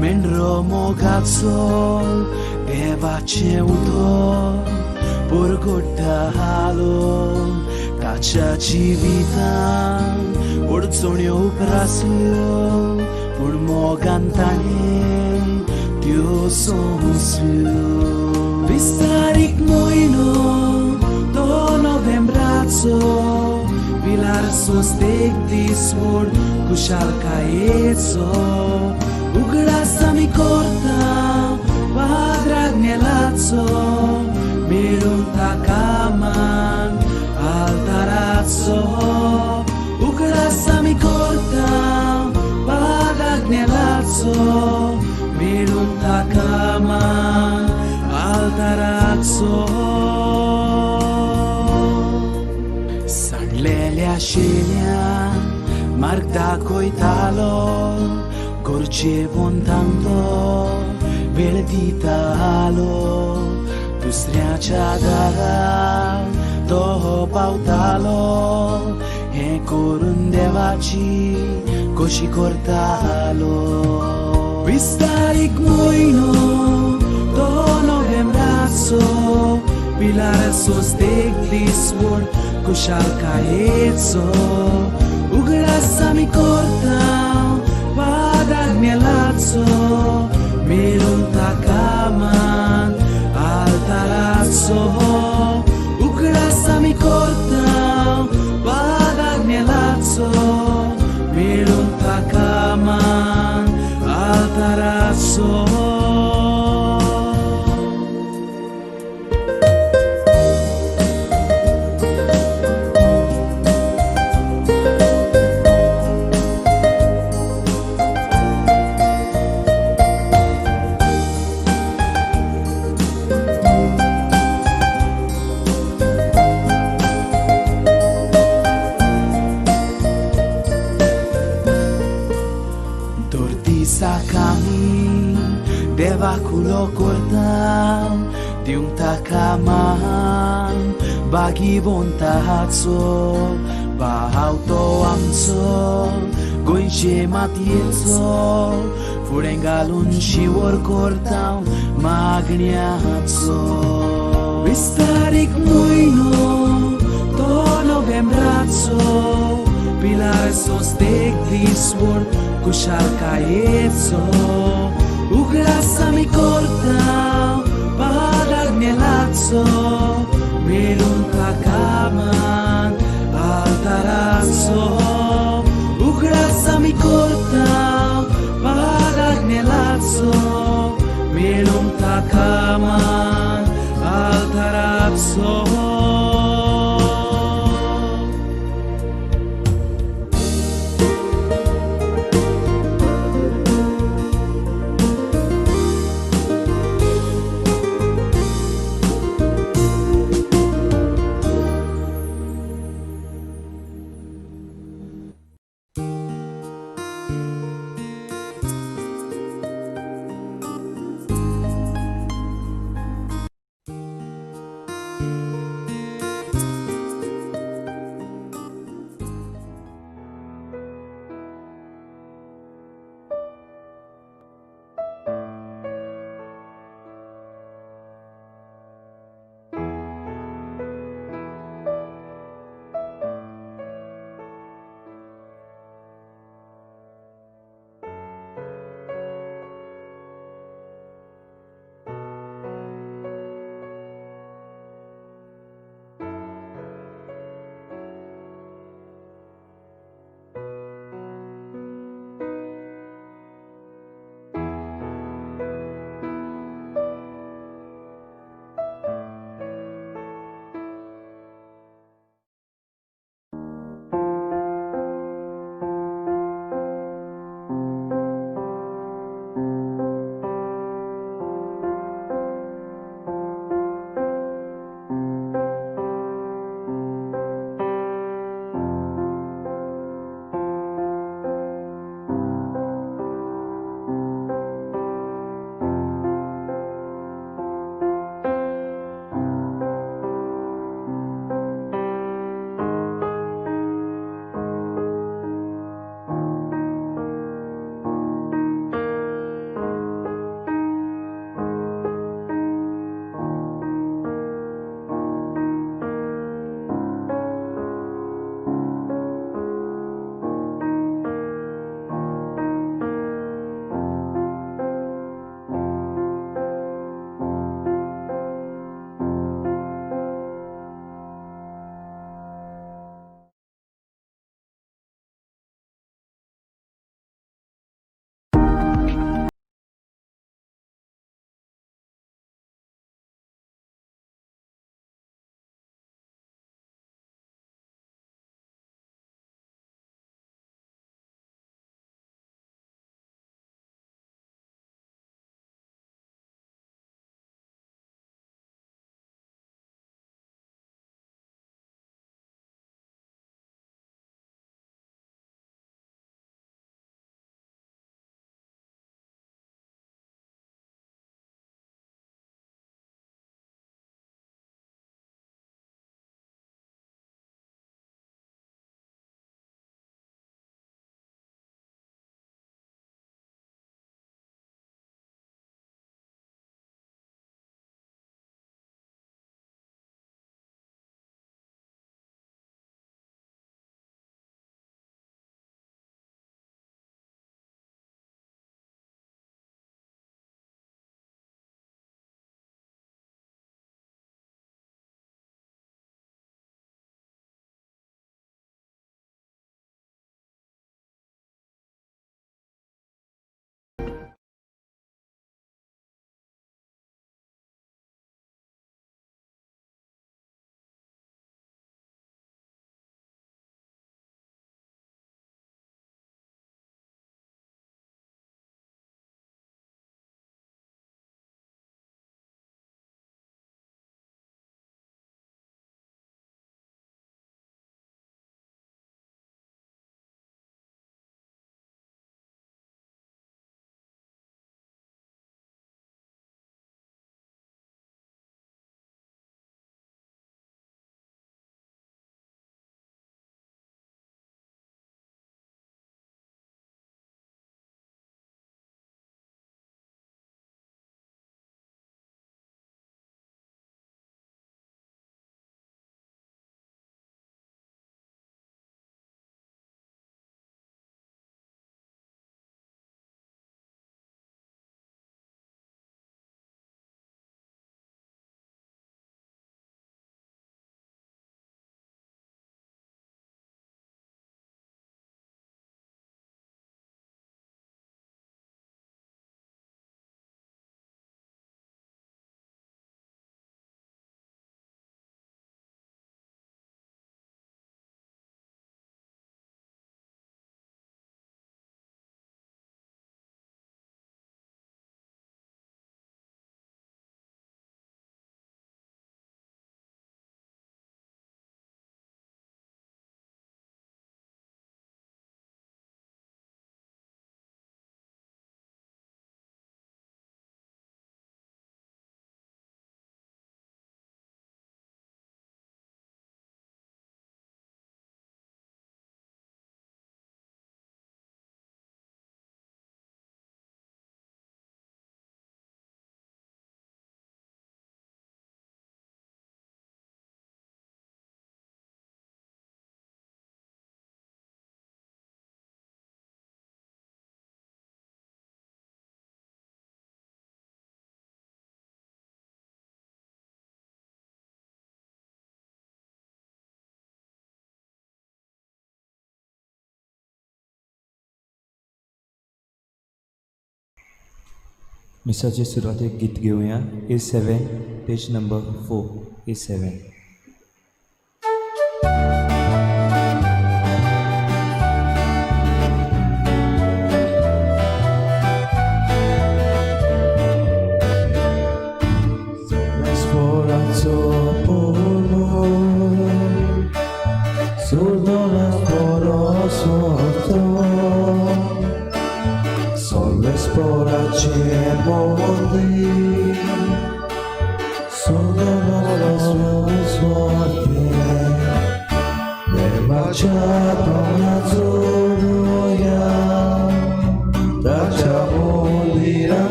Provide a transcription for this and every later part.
मेंढरो मोगाचो देवाचें उदक पुरगुट्टालो ताच्या जिवितान अडचण्यो उप्रासल्यो पूण मोगान ताणें त्यो सोंसल्यो. 20 तारीख म्हयनो तो नोव्हेंब्राचो पिलार सोस्तेक दीस व्हड खुशालकायेचो उगडास आमी करता पाद्राग्नेलाचो मेळून ताका मान आल्ताराचो उगडास आमी करता पाद्राग्नेलाचो मेळून ताका मान आल्ताराचो. सांडलेल्या शेल्यान मार्ग दाखयतालो गरजेवंतांक तो वेळ दितालो दुसऱ्याच्या दारार तो पावतालो हें करून देवाची खोशी करतालो. 20 तारीख म्हयनो तो नोव्हेंब्राचो पिलार सोस्तेक दीस व्हड खुशालकायेचो उगडास आमी करता पाद्राग्नेलाचो मेळून ताका मान आल्ताराचो उगडास आमी करता पाद्राग्नेलाचो मेळून ताका मान आल्ताराचो. देवाक उलो करता दिवंक ताका मान भागिवंताचो भाव तो आमचो गोंयचे मातयेचो फुडें घालून शिंवर करता मागण्याचो. 20 तारीख म्हयनो तो नोव्हेंब्राचो पिलार सोस्तेक दीस व्हड खुशालकायेचो उगडास आमी करता पाद्राग्नेलाचो मेळून ताका मान आल्ताराचो उगडास आमी करता पाद्राग्नेलाचो मेळून ताका मान आल्ताराचो. मिसाचे सुरवातेक गीत घेवया. A 7, page number 4, A 7.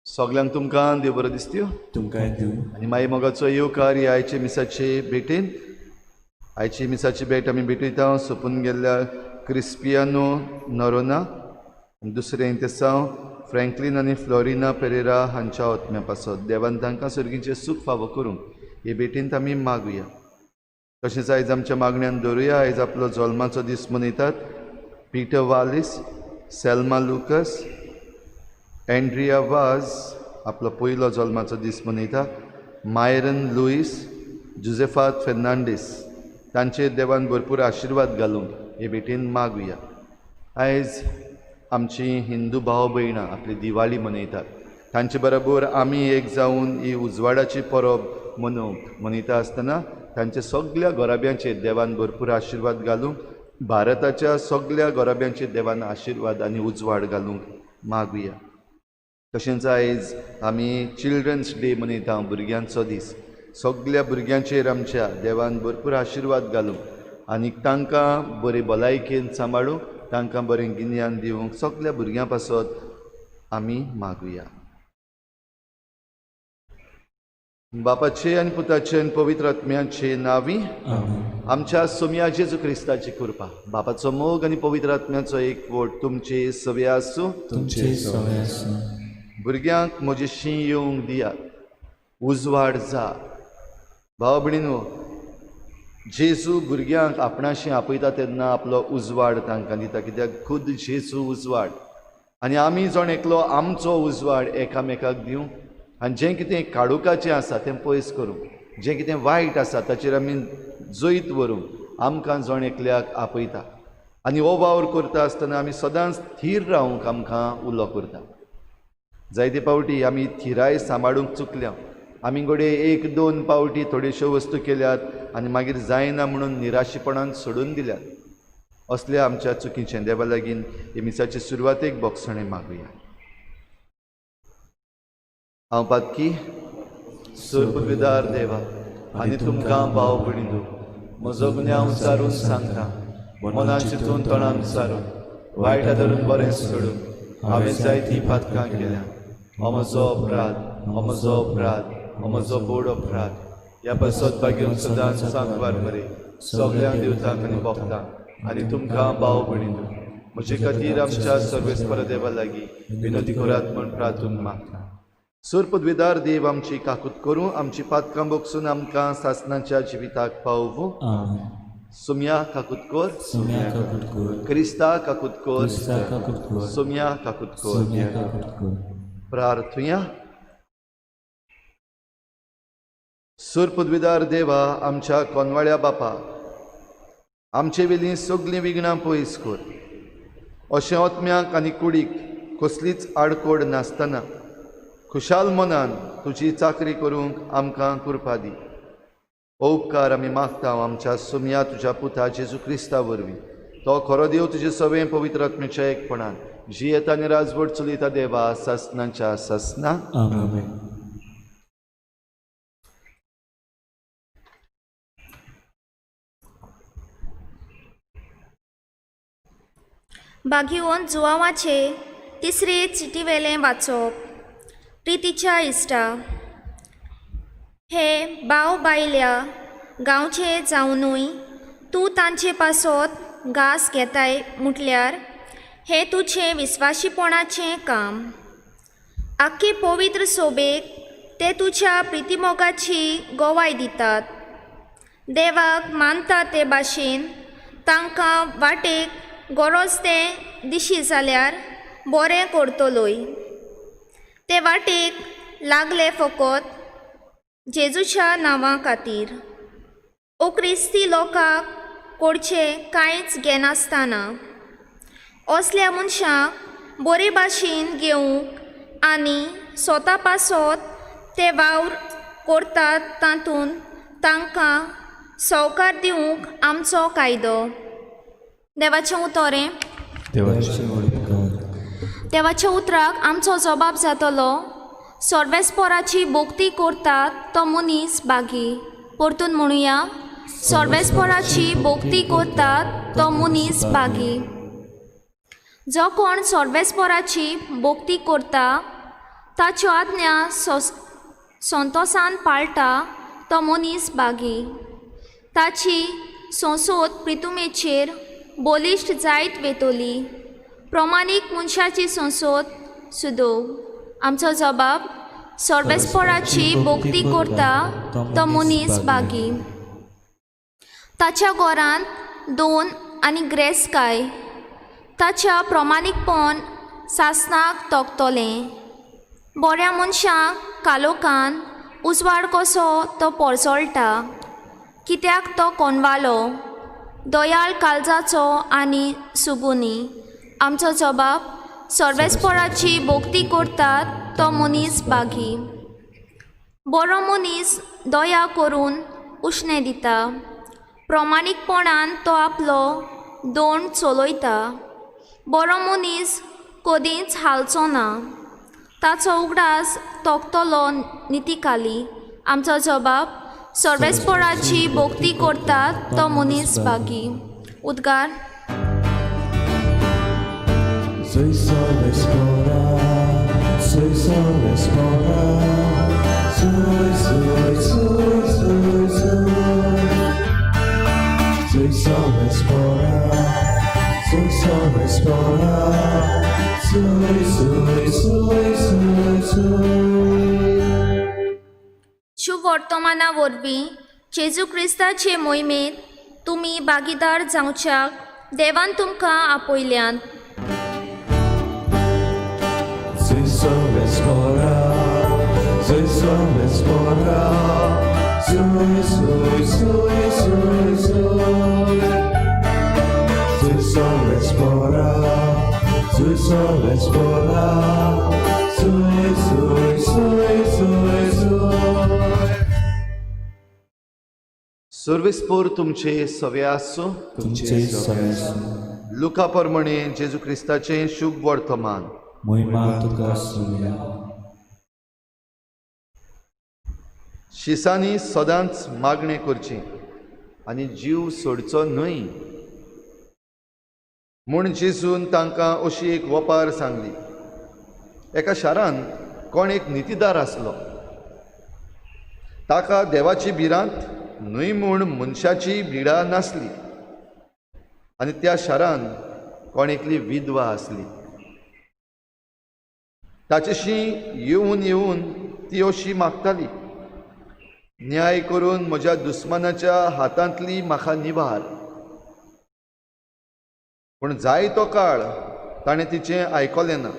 सगल्यांक तुमकां देव बरो दिसत्यो. तुमकांय दिवं. आनी मागीर मोगाचो येवकार ह्या आयचे मिसाचे भेटेन. आयची मिसाची भेट आमी भेटयता सोंपून गेल्ल्या क्रिस्पियानो नरोना आनी दुसरें इंतेसांव फ्रँकलीन आनी फ्लोरिना पेरेरा हांच्या आत्म्या पासत देवान तांकां सर्गीचें सूख फावो करूंक हे भेटेंत आमी मागुया. तशेंच आयज आमच्या मागण्यान दवरुया. आयज आपलो जल्माचो दीस मनयतात Peter Wallis, Selma Lucas, Andrea Vaz आपलो पयलो जल्माचो दीस मनयता, मायरन लुईस, जुजेफात फेर्नांडीस तांचेर देवान भरपूर आशिर्वाद घालूंक हे भेटेन मागुया. आयज आमची हिंदू भाव भयणां आपली दिवाळी मनयतात. तांचे बरोबर आमी एक जावन ही उजवाडाची परब मनोवंक मनयता आसतना तांच्या सगल्या घराब्यांचेर देवान भरपूर आशिर्वाद घालूंक, भारताच्या सगल्या घराब्यांचेर देवान आशिर्वाद आनी उजवाड घालूंक मागुया. तशेंच आयज आमी चिल्ड्रन्स डे मनयता, भुरग्यांचो दीस. सगल्या भुरग्यांचेर आमच्या देवान भरपूर आशिर्वाद घालूंक आनी तांकां बरे भलायकेन सांबाळूंक, तांकां बरें गिन्यान दिवंक सगल्या भुरग्यां पासत आमी मागुया. बापाचे आनी पुताचे आनी पवित्र आत्म्याचे नांवी आमच्या सोम्या जेजू क्रिस्ताची कृपा, बापाचो मोग आनी पवित्र आत्म्याचो एकवट तुमचे सवे आसूं. तुमचे सवे आसूं. भुरग्यांक म्हजेशी येवंक दियात, उजवाड जा. भाव भयणीनो, जेजू भुरग्यांक आपणाशी आपयता तेन्ना आपलो उजवाड तांकां दिता, कित्याक खुद जेजू उजवाड आनी आमी जण एकलो आमचो उजवाड एकामेकाक दिवंक आनी जें कितें काळोखाचें आसा तें पयस करूंक, जें कितें वायट आसा ताचेर आमी जैत व्हरूंक आमकां जण एकल्याक आपयता. आनी हो वावर करता आसतना आमी सदांच थीर रावूंक आमकां उलो करता. जायते पावटी आमी थिराय सांबाळूंक चुकल्या. आमी घडये एक दोन पावटी थोड्योश्यो वस्तू केल्यात आनी मागीर जायना म्हणून निराशेपणान सोडून दिल्यात. असल्या आमच्या चुकीचें देवा लागीं हे मिसाचे सुरवातेक बोगसणें मागुया. हांव पातकी सुरपुदविदार देवा आनी तुमकां भाव भयणींनो म्हजो गुन्यांव सारून सांगता, मनान चिंतून तोंडान सारून वायट धरून बरें सोडून हांवें जायतीं पातकां केल्या. हो म्हजो अपराध, हो म्हजो अपराध, हो म्हजो बोड अपराध. ह्या पासत भाग्योन सदांच सांकवार मरे सगळ्यांक देवतांक आनी भक्तांक आनी तुमकां भाव भयणींनो म्हजे खातीर आमच्या सर्वेस्पर देवा लागीं विनंती करात म्हूण प्रार्थून मागता. सुरपदवेदार देव आमची काकूत करूं, आमची पातकां बोगसून आमकां सासणाच्या जिविताक पावोवं. सुम्या काकूत कर, क्रिस्ता काकूत कर, सुम्या काकूत कर. प्रार्थुया. सुरपदवेदार देवा आमच्या कोनवाळ्या बापा, आमचे वेलीं सगळीं विघ्नां पयस कर. अशें आत्म्याक आनी कुडीक कसलीच आडकोड नासतना खुशाल मनान तुजी चाकरी करूंक आमकां कृपा दी. उपकार आमी मागता आमच्या सुम्या तुज्या पुता जेजू क्रिस्ता वरवीं. तो खरो देव तुजे सवें पवित्र आत्म्याच्या एकपणान जियेता आनी राजवट चलयता देवा सासणाच्या सासना. आमेन. बागीवन जुवांवाचे तिसरे चिटीवेलें वाचप. प्रितीच्या इश्टा, हे भाव बायल्या गांवचे जावनूय तूं तांचे पासत घास घेताय म्हटल्यार हें तुजें विस्वाशीपणाचें काम. आख्खे पवित्र सोबेक ते तुज्या प्रितीमोगाची गवाय दितात. देवाक मानता ते भाशेन तांकां वाटेक गरज तें दिशी जाल्यार बरें करतलोय. ते वाटेक लागले फकत जेजूच्या नांवा खातीर. ओ क्रिस्ती लोकांक करचें कांयच घेनासतना असल्या मनशांक बरे भाशेन घेवंक आनी स्वता पासत ते वावर करतात तातूंत तांकां सवकार दिवंक आमचो कायदो. देवाचें उतर हें. देवाच्या उतराक आमचो जबाब जातलो. सर्वेस्पोराची भोक्ती करतात तो मनीस बागी. परतून म्हणुया, सर्वेस्पोराची भोक्ती करतात तो मनीस बागी. जो कोण सर्वेस्पोराची भोक्ती करता ताच्यो आज्ञा संतोसान पाळटा तो मनीस बागी. ताची संसद प्रितुमेचेर बलिश्ट जायत वेतली. प्रमाणीक मनशाची संसद सुदो. आमचो जबाब, सर्वेस्पोराची भोक्ती करता तो मनीस बागी. ताच्या घरांत दोन आनी ग्रेसकाय ताच्या प्रमाणीकपण सासणाक तोखतलें. बऱ्या मनशांक कालोकान उजवाड कसो तो परजळटा, कित्याक तो कोनवालो दयाळ काळजाचो आनी सुगुनी. आमचो जबाब, सर्वेस्पोराची भोक्ती करतात तो मनीस बागी. बरो मनीस दया करून उश्णें दिता. प्रमाणीकपणान तो आपलो दोण चलयता. बरो मनीस कदींच हालचो ना. ताचो उगडास तोखतलो नितिकाली. आमचो जबाब, सर्वेस्पोराची भोक्ती करतात तो मनीस बागी. उद्गार. शुभ वर्तमाना वरवीं जेजू क्रिस्ताचे मोहिमेंत तुमी भागीदार जावच्याक देवान तुमकां आपयल्यात. सर्वेस्पोर तुमचे सवे आसूं. लुका प्रमाणे जेजू क्रिस्ताचें शुभ वर्तमान. शिसांनी सदांच मागणें करचें आनी जीव सोडचो न्हय म्हूण जेजून तांकां अशी एक वपार सांगली. एका शारांत कोण एक नितीदार आसलो. ताका देवाची भिरांत न्हय म्हूण मनशाची भिडा नासली. आनी त्या शारांत कोण एकली विधवा आसली. ताचेशी येवन येवन ती अशी मागताली, न्याय करून म्हज्या दुस्मानाच्या हातांतली म्हाका निवार. पूण जायतो काळ ताणें तिचें आयकलें ना.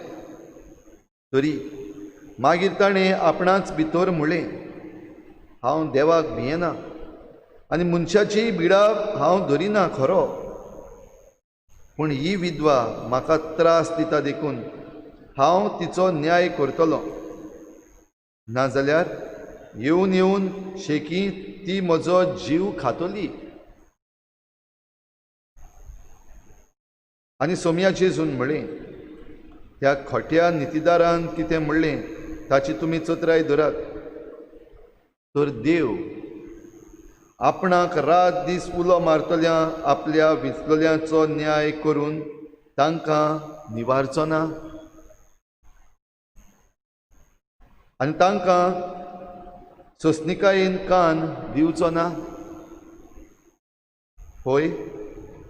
तरी मागीर ताणें आपणाच भितर म्हणलें, हांव देवाक भियेना आनी मनशाची बिडा हांव धरिना खरो, पूण ही विधवा म्हाका त्रास दिता देखून हांव तिचो न्याय करतलो. नाजाल्यार येवन येवन शेकी ती म्हजो जीव खातली. आनी सोमया जेजून म्हणलें, त्या खोट्या नितीदारान कितें म्हणलें ताची तुमी चतराय धरात. तर देव आपणाक रात दीस उलो मारतल्या आपल्या विंचलेल्यांचो न्याय करून तांकां निवारचो ना आनी तांकां सोंसणिकायेन कान दिवचो ना? होय,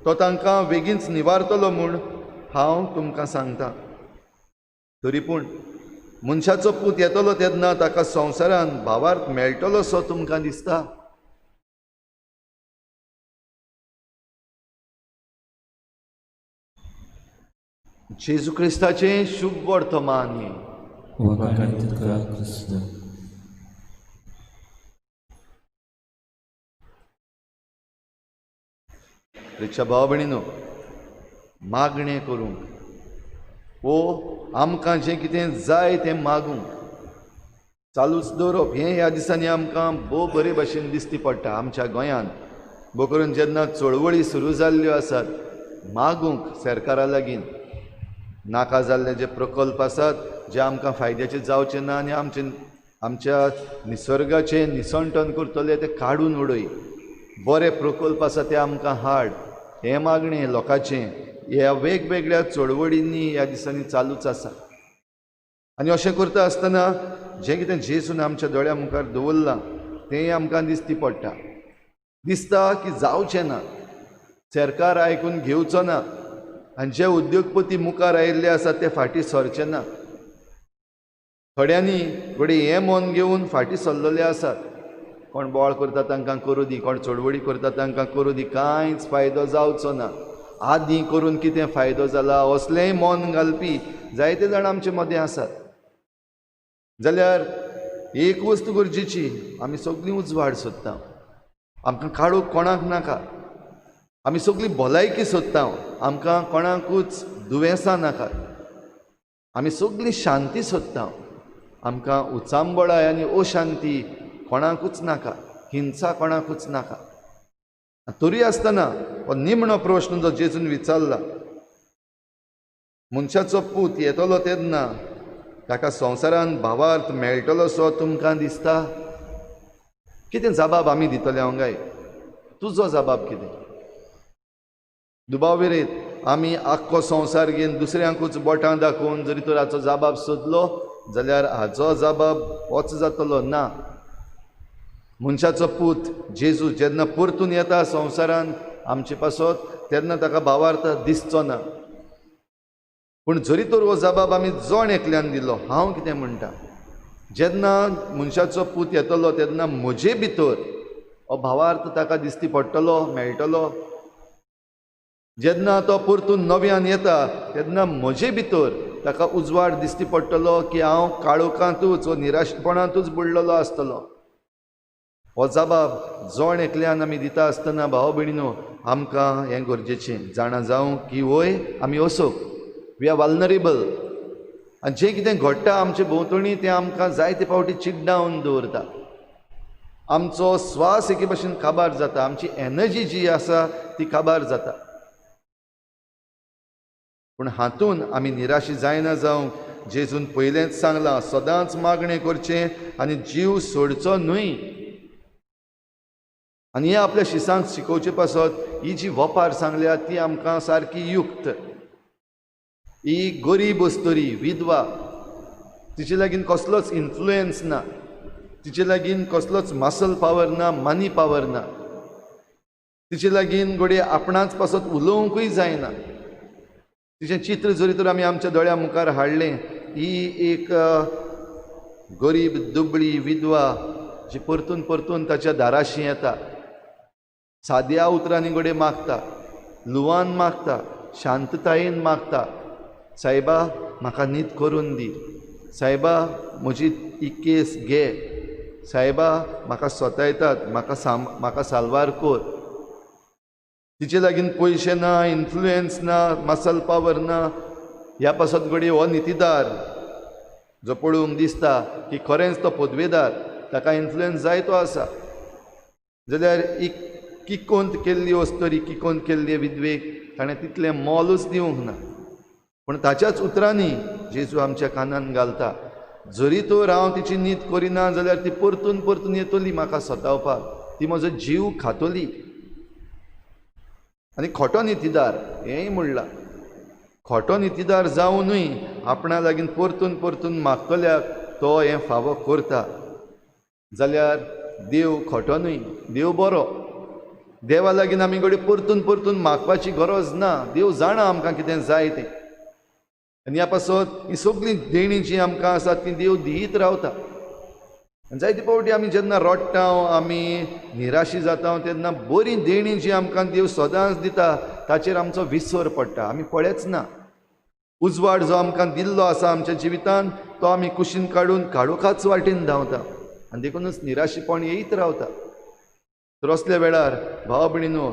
तो तांकां बेगीनच निवारतलो म्हूण हांव तुमकां सांगता. तरी पूण मनशाचो पूत येतलो तेन्ना ताका संवसारान भावार्थ मेळटलो सो तुमकां दिसता? जेजू क्रिस्ताचें शुभ वर्तमान हें. रिक्षा भाव भयणीनो, मागणें करूंक वो आमकां जें कितें जाय तें मागूंक चालूच दवरप हें ह्या दिसांनी आमकां भोव बरे भाशेन दिसती पडटा. आमच्या गोंयांत भोव करून जेन्ना चळवळी सुरू जाल्ल्यो आसात मागूंक सरकारा लागीं नाका जाल्ले जे प्रकल्प आसात जे आमकां फायद्याचे जावचे ना आनी आमचे आमच्या निसर्गाचें निसंटन करतले ते काडून उडय, बरे प्रकल्प आसा ते आमकां हाड, हें मागणें लोकांचें ह्या वेगवेगळ्या चळवळींनी ह्या दिसांनी चालूच आसा. आनी अशें करता आसतना जें कितें जेजून आमच्या दोळ्या मुखार दवरलां तें आमकां दिसती पडटा. दिसता की जावचें ना, सरकार आयकून घेवचो ना आनी जे उद्योगपती मुखार आयिल्ले आसात ते फाटीं सरचे ना. थोड्यांनी घडये हें मन घेवन फाटीं सरलेले आसात, कोण बोवाळ करता तांकां करूं दी, कोण चळवळी करता तांकां करूं दी, कांयच फायदो जावचो ना, आदीं करून कितें फायदो जाला असलेंय मन घालपी जायते जाण आमचे मदें आसात. जाल्यार एक वस्त गरजेची, आमी सगळीं उजवाड सोदता, आमकां काडूंक कोणाक नाका, आमी सगळीं भलायकी सोदता, आमकां कोणाकूच दुयेंसां नाका, आमी सगळीं शांती सोदता, आमकां उचांबळाय आनी अशांती कोणाकूच नाका, हिंसा कोणाकूच नाका. तरी आसतना हो निमणो प्रश्न जो जेजून विचारला, मनशाचो पूत येतलो तेन्ना ताका संवसारान भावार्थ मेळटलो सो तुमकां दिसता? कितें जबाब आमी दितले हांव काय? तुजो जबाब कितें? दुबाव विरयत आमी आख्खो संवसार घेवन दुसऱ्यांकूच बोटां दाखोवन जरी तर हाचो जबाब सोदलो जाल्यार हाचो जबाब होच जातलो ना. मनशाचो पूत जेजू जेन्ना परतून येता संवसारान आमचे पासत तेन्ना ताका भावार्थ दिसचो ना. पूण जरी तर हो जबाब आमी जण एकल्यान दिलो, हांव कितें म्हणटा, जेन्ना मनशाचो पूत येतलो तेन्ना म्हजे भितर हो भावार्थ ताका दिसती पडटलो, मेळटलो. जेन्ना तो परतून नव्यान येता तेन्ना म्हजे भितर ताका उजवाड दिसती पडटलो की हांव काळोखांतूच वा निराशपणांतूच बुडलेलो आसतलो. हो जबाब जण एकल्यान आमी दिता आसतना भाव भयणीनो आमकां हें गरजेचें जाणा जावं की वय आमी असोक, we are vulnerable आनी जें कितें घडटा आमचे भोंवतणी तें आमकां जायते फावटी चिड्डावन दवरता. आमचो स्वास एके भाशेन काबार जाता, आमची एनर्जी जी आसा ती काबार जाता. पूण हातून आमी निराशी जायना जावंक जेजून पयलेंच सांगलां, सदांच मागणें करचें आनी जीव सोडचो न्हय. आनी हें आपल्या शिसांक शिकोवचे पासत ही जी वपार सांगल्या ती आमकां सारकी युक्त. ही गरीब अस्तुरी विधवा, तिचे लागीं कसलोच इन्फ्लुएन्स ना, तिचे लागीं कसलोच मसल पावर ना, मनी पावर ना, तिचे लागीं घडये आपणाच पासत उलोवंकूय जायना. तिचें चित्र जरी तर आमी आमच्या दोळ्या मुखार हाडलें, ही एक गरीब दुबळी विधवा जी परतून परतून ताच्या दाराशी येता, साद्या उतरांनी घडये मागता, लुवान मागता, शांततायेन मागता, सायबा म्हाका न्हीद करून दी, सायबा म्हजी ही केस घे, सायबा म्हाका सतायतात, म्हाका साल्वार कर. तिचे लागीं पयशे ना, इन्फ्लुएन्स ना, मसल पावर ना. ह्या पासत घडये हो नितीदार जो पळोवंक दिसता की खरेंच तो पदवेदार, ताका इन्फ्लुएन्स जायतो आसा, जाल्यार ही किकोंत केल्ली अस्तुरी, किकोंत केल्ली विधवेक ताणें तितलें मोलूच दिवंक ना. पूण ताच्याच उतरांनी जेजू आमच्या कानान घालता, जरी तर हांव तिची न्हीद करिना जाल्यार ती परतून परतून येतली म्हाका सतावपाक, ती म्हजो जीव खातली. आनी खोटो नितीदार हेंय म्हणलां, खोटो नितीदार जावनूय आपणा लागीं परतून परतून मागतल्याक तो हें फावो करता. जाल्यार देव खोटो न्हय, देव बरो. देवा लागीं आमी घडये परतून परतून मागपाची गरज ना, देव जाणा आमकां कितें जाय तें. आनी ह्या पासत ही सगळीं देणीं जीं आमकां आसात ती देव दीत रावता. आनी जायते फावटी आमी जेन्ना रडटा, आमी निराशी जाता तेन्ना बरीं देणीं जीं आमकां देव सदांच दिता ताचेर आमचो विसर पडटा, आमी पळयच ना. उजवाड जो आमकां दिल्लो आसा आमच्या जिवितान तो आमी कुशीन काडून काळोखाच वाटेन धांवता आनी देखूनच निराशीपण येयत रावता. तर असल्या वेळार भाव भयणीनो,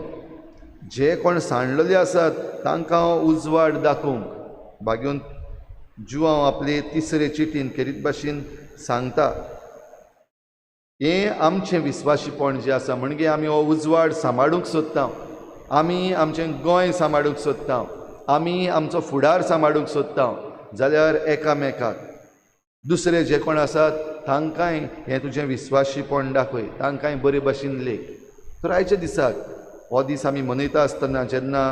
जे कोण सांडलेले आसात तांकां उजवाड दाखोवंक भाग्योन जुआंव आपले तिसरे चिटीन खेरीत भाशेन सांगता. हें आमचें विस्वाशीपण जें आसा म्हणजे आमी हो उजवाड सांबाळूंक सोदता, आमी आमचें गोंय सांबाळूंक सोदता, आमी आमचो फुडार सांबाळूंक सोदता, जाल्यार एकामेकाक दुसरे जे कोण आसात तांकांय हें तुजें विस्वाशीपण दाखय, तांकांय बरे भाशेन लेख. तर आयच्या दिसाक हो दीस आमी मनयता आसतना जेन्ना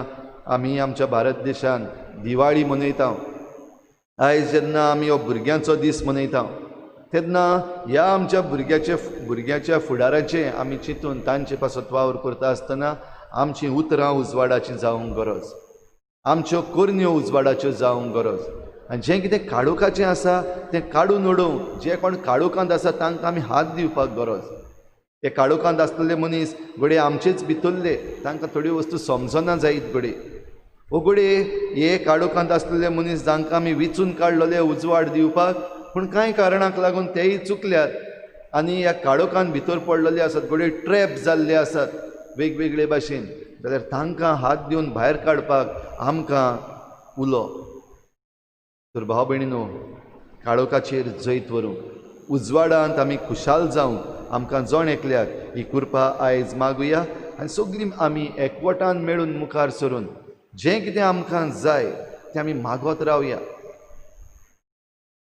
आमी आमच्या भारत देशान दिवाळी मनयता, आयज जेन्ना आमी हो भुरग्यांचो दीस मनयता तेन्ना ह्या आमच्या भुरग्याच्या फुडाराचें आमी चिंतून तांचे पासत वावर करता आसतना आमचीं उतरां उजवाडाचीं जावंक गरज, आमच्यो करण्यो उजवाडाच्यो जावंक गरज. आनी जें कितें काळोखाचें आसा तें काडून उडोवंक जे कोण काळोखांत आसा तांकां आमी हात दिवपाक गरज. हे काळोखांत आसलेले मनीस घडये आमचेच भितरले, तांकां थोड्यो वस्तू समजना जायत घडये, वो घडये हे काळोखांत आसलेले मनीस जांकां आमी विचून काडलेले उजवाड दिवपाक, पूण कांय कारणाक लागून तेय चुकल्यात आनी ह्या काळोखांत भितर पडलेले आसात, घडये ट्रॅप जाल्ले आसात वेगवेगळे भाशेन, जाल्यार तांकां हात दिवन भायर काडपाक आमकां उलो. तर भाव भयणीनो, काळोखाचेर जैत व्हरूंक, उजवाडांत आमी खुशाल जावंक आमकां जण एकल्याक ही कृपा आयज मागुया आनी सगळीं आमी एकवटान मेळून मुखार सरून जें कितें आमकां जाय तें आमी मागत रावया.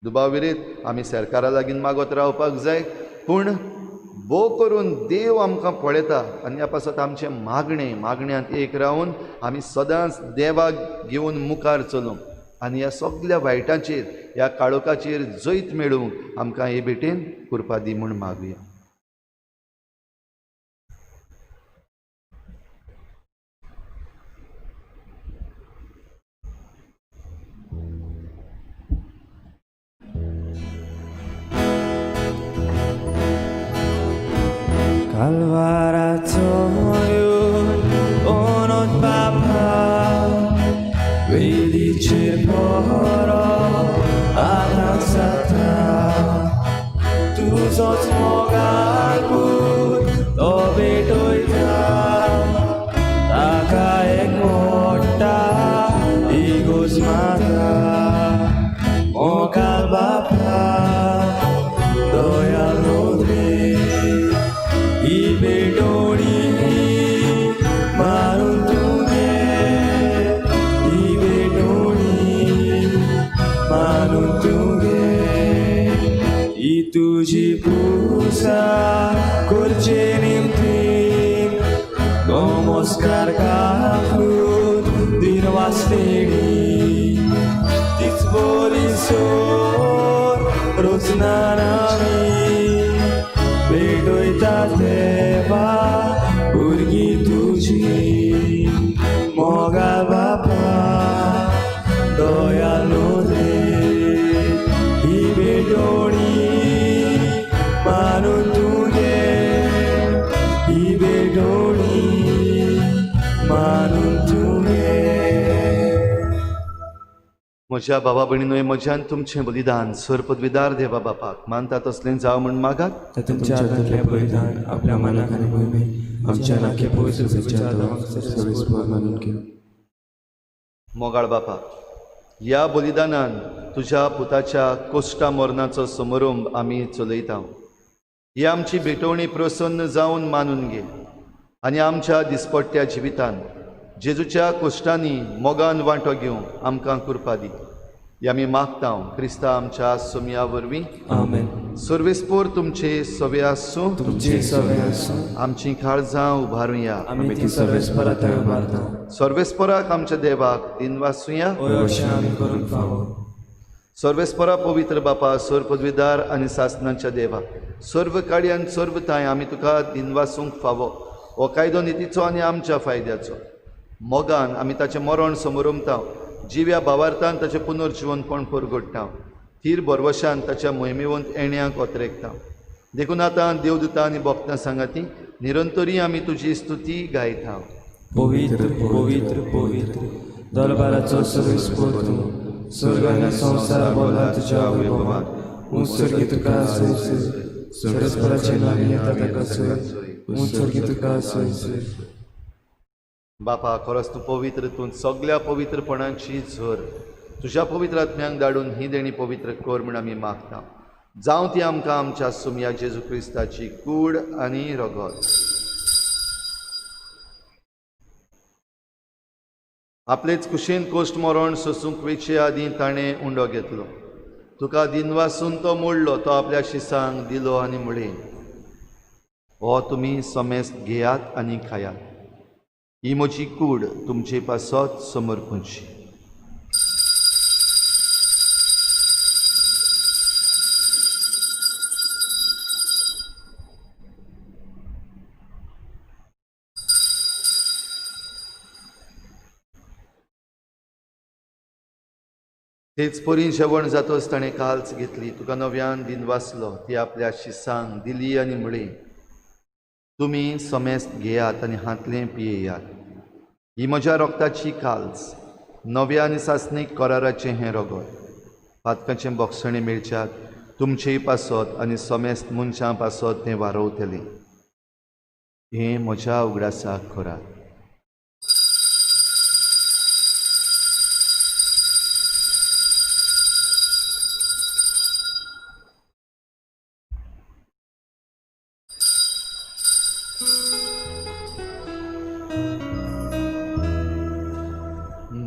दुबाव विरेत आमी सरकारा लागीं मागत रावपाक जाय, पूण भोव करून देव आमकां पळयता आनी ह्या पासत आमचें मागणें मागण्यांत एक रावन आमी सदांच देवाक घेवन मुखार चलूंक आनी ह्या सगल्या वायटाचेर, ह्या काळोखाचेर जैत मेळोवंक आमकां हे भेटेन कृपा दी म्हूण मागुया. Kalvarato onot papa vedice poro atansata tu zot mogal to betoita taka ekota igos mata mokal bapa doyal तुझी पूजा करचे निमतीन नमस्कार काकूत दिन वाचतेणी तीच बोली सोर रोजना आमी भेटयता देवा भुरगीं तुजी मोगा बापा दयालु रे ही भेटवणी मानून तुगे ही भेटवणी मानून तुगे. म्हज्या बाबा भयणीनो, म्हज्यान तुमचें बलिदान सर्वपदवीदार देवा बापाक मानता तसलें जावं म्हूण मागात. तुमच्या हातांतलें बलिदान आपल्या मनाक आनी मोहिमेक आमच्या नाके पयस मानून घेवं. मोगाळ बापा, ह्या बलिदानान तुज्या पुताच्या कोश्टा मरणाचो समारंभ आमी चलयता. ही आमची भेटवणी प्रसन्न जावन मानून घे आनी आमच्या दिसपट्ट्या जिवितान जेजूच्या कोश्टांनी मोगान वांटो घेवंक आमकां कृपा दी. ही आमी मागता क्रिस्ता आमच्या सोमया वरवीं. आमेन. सर्वेस्पोर तुमचे सवे आसूं, तुमचे सवे आसूं. आमचीं काळजां उबारुया, आमी ती सर्वेस्परा थंय उबारता. सर्वेस्पराक आमच्या देवाक दिनवासुया, अशें आमी करूंक फावो. सर्वेस्परा पवित्र बापा, सर्व पदवीदार आनी सासनाच्या देवा, सर्व काळी आनी सर्व थांय आमी तुका दिनवासूंक फावो. हो कायदो नितीचो आनी आमच्या फायद्याचो. मोगान आमी ताचें मरण समरमता जिव्या भावार्थान ताचें पुनर्जिवनपण परगडटा, थीर भरवशान ताच्या मोहिमेवंत येण्याक ओतरेकता. देखून आतां देवदूता आनी भक्तां सांगाती निरंतरी आमी तुजी स्तुती गायता. पवित्र पवित्र पवित्र दरबाराचो सर्वेस्पोर तूं, स्वर्ग आनी संवसार भरला तुज्या वैभवान. उत्सर्गी तुका सोय सोय, सर्वेस्पराचें नांव येता ताका सोय, उत्सर्गी तुका सोय सोय. बापा, खरोच तूं पवित्र, तूं सगल्या पवित्रपणाची झर. तुज्या पवित्र आत्म्यांक धाडून ही देणी पवित्र कर म्हूण आमी मागता. जावं ती आमकां आमच्या सुमया जेजू क्रिस्ताची कूड आनी रगत. आपलेच कुशीन कोश्ट मरण सोसूंक वेचे आदीं ताणें उंडो घेतलो. तुका दिनवासून तो मोडलो, तो आपल्या शिसांक दिलो आनी म्हळें, हो तुमी समेस्त घेयात आनी खायात, ही म्हजी कूड तुमचे पासत समर्पूंची. तेच परी जेवण जातच ताणें काल्च घेतली, तुका नव्यान दिनवासलो, ती आपल्या शिसांक दिली आनी म्हळें, तुमी समेस्त घेयात आनी हांतलें पियेयात, ही म्हज्या रोगताची काल्च, नव्या आनी सासणीक कराराचें हें रगत. पातकाचें बोगसणें मेळच्यात तुमचेय पासत आनी समेस्त मनशां पासत तें वारोवतलें. हें म्हज्या उगडासाक करात.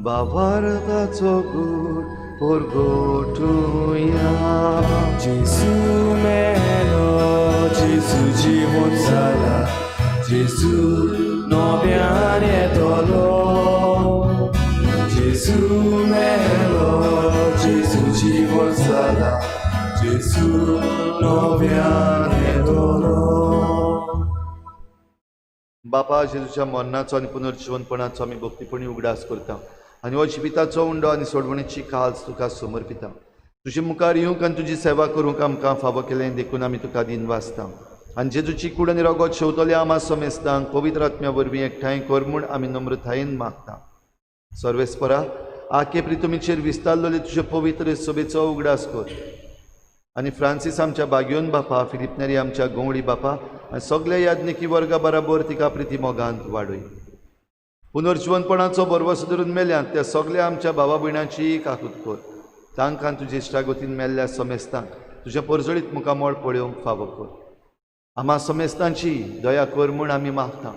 बाबारताचो गूण परगटुया. जेजू मेलो, जेजू जिवंत जाला, जेजू नव्यान येतलो. जेजू मेलो, जेजू जिवंत जाला, जेजू नव्यान येतलो. बापा, जेजूच्या मरणाचो आनी पुनर्जिवनपणाचो आमी भक्तीपणी उगडास करता आनी हो जिविताचो उंडो आनी सोडवणीची काल्च तुका समर्पिता. तुजे मुखार येवंक आनी तुजी सेवा करूंक आमकां फावो केलें देखून आमी तुका दिनवासता. आनी जेजूची कूड आनी रगत शेवतले आमा समेस्तांक पवित्र आत्म्या वरवीं एकठांय कर म्हूण आमी नम्रतायेन मागता. सर्वेस्परा, आके प्रितुमीचेर विस्तारलेले तुजे पवित्र सभेचो उगडास कर आनी फ्रांसीस आमच्या बाग्योन बापा, फिलिपनेरी आमच्या गोंवळी बापा आनी सगल्या याज्ञिकी वर्गा बराबर तिका प्रिती मोगांत वाडय. पुनर्जिवनपणाचो भरवसो धरून मेल्यात त्या सगल्या आमच्या भावा भयणांची काकूत कर. तांकां तुजे इश्टागतीन मेल्ल्या समेस्तांक तुजें परजळीत मुखामळ पळोवंक फावो कर. आमा समेस्तांची दया कर म्हूण आमी मागता.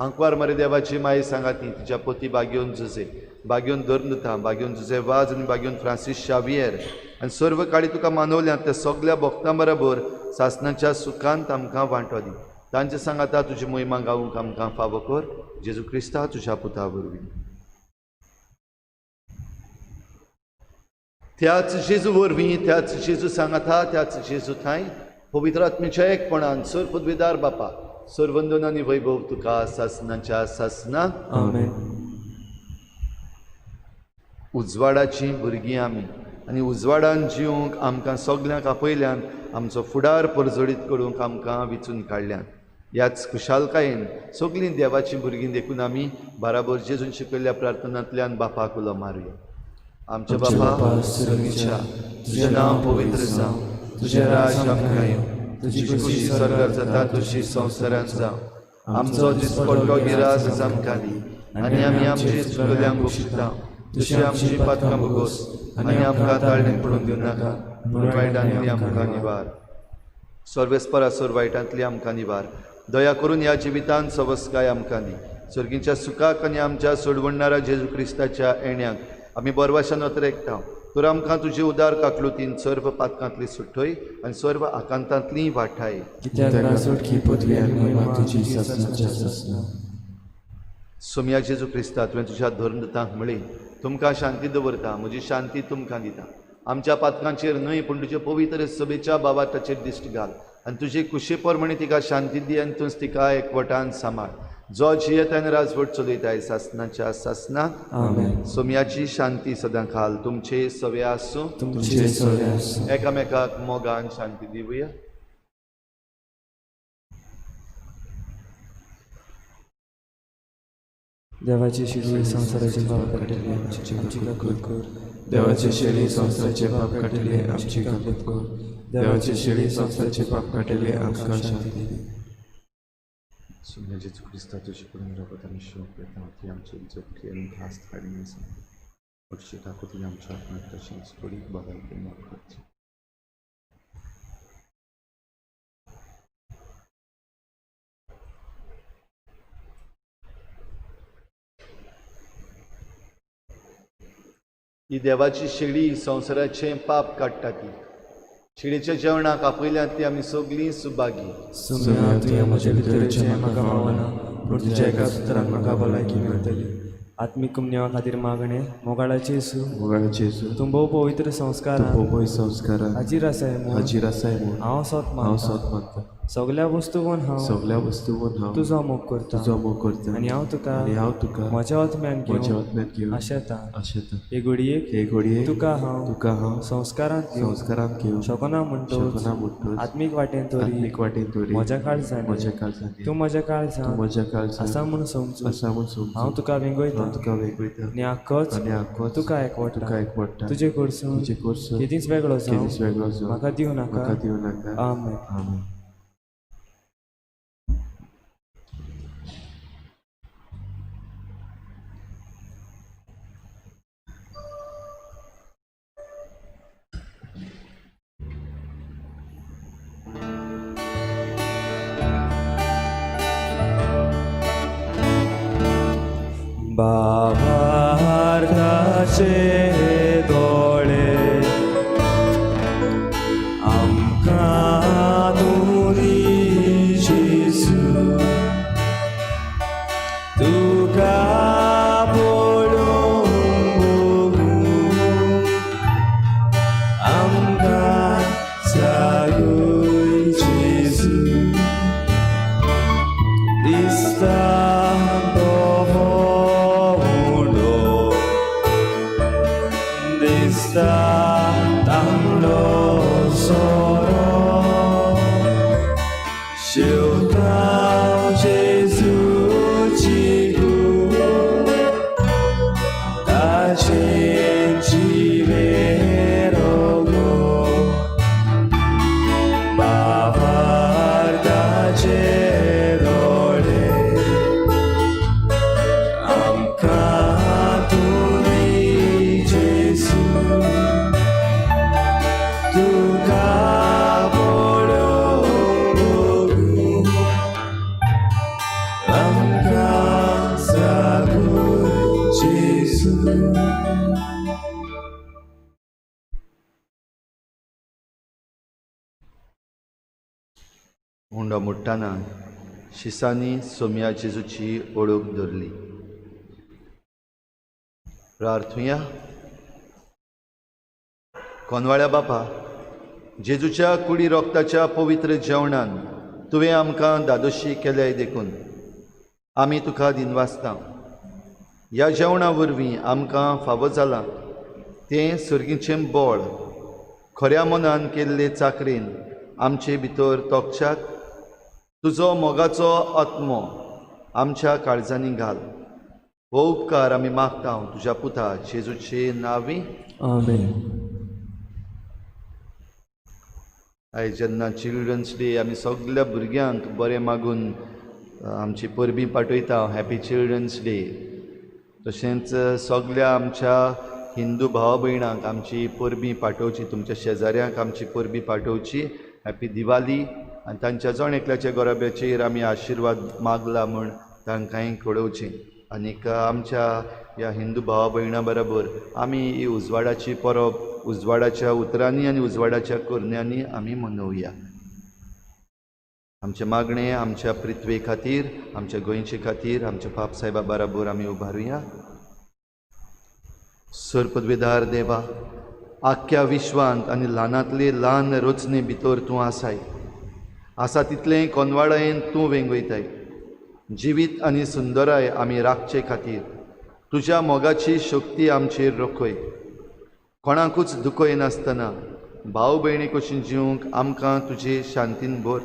आंकवार मरे देवाची माई सांगाती तिच्या पती बाग्योन जुजे, बाग्योन धर्मदूता, बाग्योन जुजे वाज आनी बाग्योन फ्रांसीस शावियर आनी सर्व काळी तुका मानवल्यात त्या सगल्या भक्तां बराबर सासणाच्या सुखांत आमकां वांटो दी. तांचे सांगाता तुजी मोहिमा गावूंक आमकां फावो कर. जेजू क्रिस्ता तुज्या पुता वरवीं. त्याच जेजू वरवीं, त्याच जेजू सांगाता, त्याच जेजू थांय पवित्र आत्म्याच्या एकपणान सर पदवीदार बापा, सर्वंदन आनी वैभव तुका सासणाच्या सासणाक. आमेन. उजवाडाचीं भुरगीं आमी आनी उजवाडान जिवंक आमकां सगल्यांक आपयल्यान आमचो फुडार परजळीत करूंक आमकां विचून काडल्यान. ह्याच खुशालकायेन सगलीं देवाचीं भुरगीं देखून आमी बाराबर जेजून शिकयल्ल्या प्रार्थनांतल्यान बापाक उलो मारुया. आमच्या बापा सर्गीच्या, तुजें नांव पवित्र जावं, तुजें राज्य आमकां येवं, तुजी खुशी स्वर्गार जाता तशी संवसारांत जावं. आमचो दिसपट्टो गिरास आमकां दी आनी आमी आमचे चुकल्यांक बक्षिता तशी आमची पातकां भोगोस आनी आमकां ताळणें पडून दिवं नाका, पूण वायटांतली आमकां निवार. सर्वेस्परा सर वायटांतली आमकां निवार. दया करून ह्या जिवितांत सवस्काय आमकां दी. सर्गीच्या सुखाक आनी आमच्या सोडवणणारा जेजू क्रिस्ताच्या येण्याक आमी बरवाशान अतरेकता. तर आमकां तुजे उदार काकलुतीन सर्व पातकांतली सुटय आनी सर्व आकांतांतली वाठाय. सोमया जेजू क्रिस्ता, तुवें तुज्या धर्मदूतांक म्हळें, तुमकां शांती दवरता, म्हजी शांती तुमकां दिता. आमच्या पातकांचेर न्हय पूण तुजे पवित्र सभेच्या बाबा ताचेर दिश्ट घाल आनी तुजे कुशे प्रमाणे तिका शांती दी आनी तूंच तिका एकवटान सांबाळ. जो जियेत आनी राजवट चलयताय सासनाच्या सासनाक। आमेन। सोम्याची शांती सदां खाल तुमचे सवे आसूं। तुमचे सवे आसूं। एकामेकाक मोगान शांती दिवया। देवाची शिडी संवसाराचे पाप काडटले आमची काकूत कर। देवाची शेळी संवसाराचे पाप काडटले आमची काकूत कर। देवाची शेळी संवसाराचे पाप काडटले आमकां शांती दी। सोम्या जेजू क्रिस्ता तुजे कडेन रावत आमी शोक येता ती आमची जपकी आनी खास हाडून आसा। हरशीं काकूती आमच्या आत्म्याक तशेंच कुडीक भलायकी मागची। ही देवाची शेळी संवसाराचें पाप काडटा ती शेळीच्या जेवणाक आपयल्यात ती आमी सगळीं सुभागी। सोम्या तुवें म्हजे भितरचें म्हाका फावना, पूण तुज्या एका उतरान म्हाका भलायकी मेळटली। आत्मीक कुमन्यावा खातीर मागणें। मोगाळाचे येसू, मोगाळाचे येसू, तूं भोव पवित्र संस्कारान, भोव पवित्र संस्कारान हाजीर आसाय म्हूण, हाजीर आसाय म्हूण हांव सोत हांव सोत मानता। सगल्या वस्तूवन हांव, सगल्या वस्तूवन हांव तुजो मोग करता, तुजो मोग करता आनी हांव तुका, आनी हांव तुका म्हज्या आत्म्यान घेवन, म्हज्या आत्म्यान घेवन आशेता। आशेता। हे घडयेक, हे घडयेक तुका हांव, तुका हांव संस्कारांत घेवन, संस्कारांत घेवन शकना म्हणटोच, शकना म्हणटोच आत्मीक वाटेन तरी, आत्मीक वाटेन तरी म्हज्या काळजान, म्हज्या काळजान, तूं म्हज्या काळजान, तूं म्हज्या काळजान आसा म्हूण समजून, आसा म्हूण समजून, हांव तुका वेंगयता, हांव तुका वेंगयता आनी आख्खोच, आनी आख्खोच तुका एकवटा, तुका एकवटा, तुजे कडसून, तुजे कडसून केदींच वेगळो जावं, केदींच वेगळो जावं म्हाका दिवं नाका। म्हाका दिवं नाका। आमेन। आमेन। बाबार्दाचे दोळे आमकां तूं दी जेजू, तुका पळोवंक भोगूं आमकां जागय जेजू। दिसता तो उडो, दिसता तांबडो सोरो, शेवता जेजूची कूड, ताचें जिवें रगत। बाबार्दाचे दोळे आमकां तूं दी जेजू, तुका पळोवंक भोगूं आमकां जागय जेजू। हुंडो मोडटना शिसांनी सोम्या जेजूची ओळख धरली। प्रार्थुया। कोनवाळ्या बापा, जेजूच्या कुडी रोगताच्या पवित्र जेवणान तुवें आमकां दादोशी केल्याय देखून आमी तुका दिनवासता। ह्या जेवणा वरवीं आमकां फावो जालां तें सर्गीचें बळ खऱ्या मनान केल्ले चाकरेन आमचे भितर तोखच्याक तुजो मोगाचो आत्मो आमच्या काळजांनी घाल। हो उपकार आमी मागता तुज्या पुता जेजूचे नांवी। आमेन। आयज जेन्ना चिल्ड्रन्स डे आमी सगल्या भुरग्यांक बरें मागून आमची परबीं पाठयता, हॅपी चिल्ड्रन्स डे। तशेंच सगल्या आमच्या हिंदू भावा भयणांक आमची परबीं पाठोवची, तुमच्या शेजाऱ्यांक आमची परबीं पाठोवची, हॅपी दिवाली। आनी तांच्या जण एकल्याच्या गोराब्याचेर आमी आशिर्वाद मागला म्हूण तांकांय कळोवचें। आनीक आमच्या ह्या हिंदू भावा भयणां बरोबर आमी ही उजवाडाची परब उजवाडाच्या उतरांनी आनी उजवाडाच्या करण्यांनी आमी मनोवया। आमचें मागणें आमच्या पृथ्वे खातीर, आमच्या गोंयचे खातीर, आमच्या पाप साहेबा बराबर आमी उबारुया। सरपदवेदार देवा, आख्ख्या विश्वांत आनी ल्हानांतले ल्हान रचने भितर तूं आसाय, आसा तितलें कोनवाडायेन तूं वेंगयताय। जिवीत आनी सुंदराय आमी राखचे खातीर तुज्या मोगाची शक्ती आमचेर रखय. कोणाकूच दुखय नासतना भाव भयणी कशी जिवंक आमकां तुजे शांतीन भर.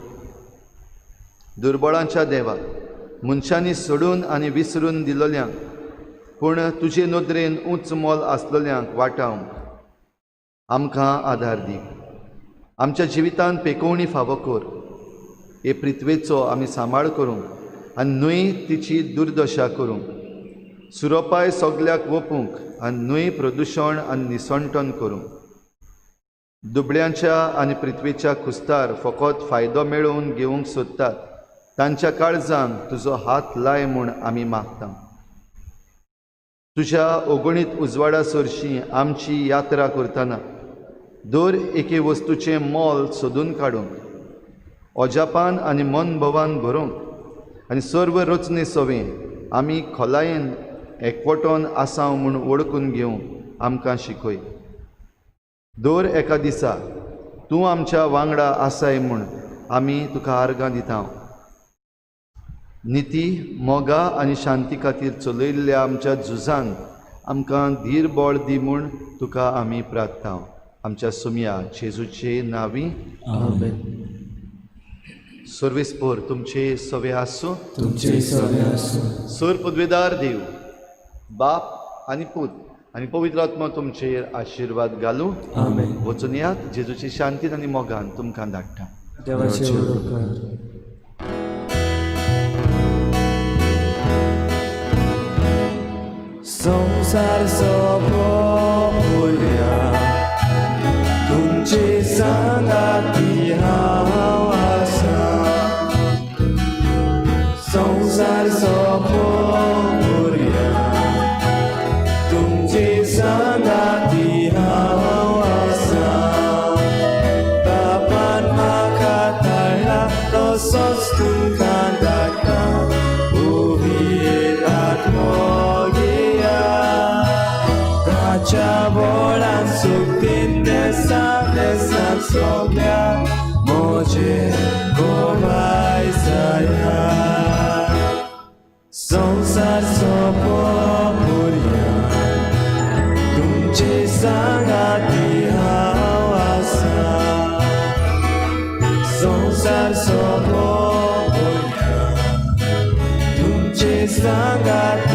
दुर्बळांच्या देवा, मनशांनी सोडून आनी विसरून दिल्ल्यांक पूण तुजे नदरेन उंच मोल आसलेल्यांक वाटावंक आमकां आदार दी. आमच्या जिवितान पेकोवणी फावो कर. हे पृथ्वेचो आमी सांबाळ करूंक आनी न्हय तिची दुर्दशा करूंक, सुरोपाय सगल्याक वोपूंक आनी न्हय प्रदुशण आनी निसणटन करूंक. दुबळ्यांच्या आनी पृथ्वेच्या खुस्तार फकत फायदो मेळोवन घेवंक सोदतात तांच्या काळजांक तुजो हात लाय म्हूण आमी मागता. तुज्या अगणीत उजवाडा सरशी आमची यात्रा करतना दर एके वस्तूचें मोल सोदून काडूंक, अजापान आनी मनभवान भरोवंक आनी सर्व रचने सवें आमी खोलायेन एकवटोन आसाव म्हूण वळखून घेवंक आमकां शिकय. दर एका दिसा तूं आमच्या वांगडा आसाय म्हूण आमी तुका आर्गां दिता. निती, मोगा आनी शांती खातीर चलयल्ल्या आमच्या झुजान आमकां धीर बळ दी म्हूण तुका आमी प्रार्थना. आमच्या सुमया जेजूचे नांवी आमेन. सर्वेस्पोर तुमचे सवे आसूं. तुमचे सवे आसूं. सर पदवेदार देव बाप आनी पूत आनी पवित्र आत्मा तुमचेर आशिर्वाद घालूं. आमेन. वचून यात जेजूची शांतीन आनी मोगान तुमकां धाडटा. देवाचे उपकार. संसार सोंपोवया तुमचे सांगाती हांव आसा. संसार सोंपोवया तुमचे सांगाती हांव आसा. बापान म्हाका धाडला तसोच तुमकां धाडटा. पवित्र आत्मो घेया ताच्या बळान सुकतीन देसान देसान सगल्या म्हजे गोवाय जाया. संसार सोंपोवया तुमचे सांगाती हांव आसा. संसार सोंपोवया तुमचे सांगाती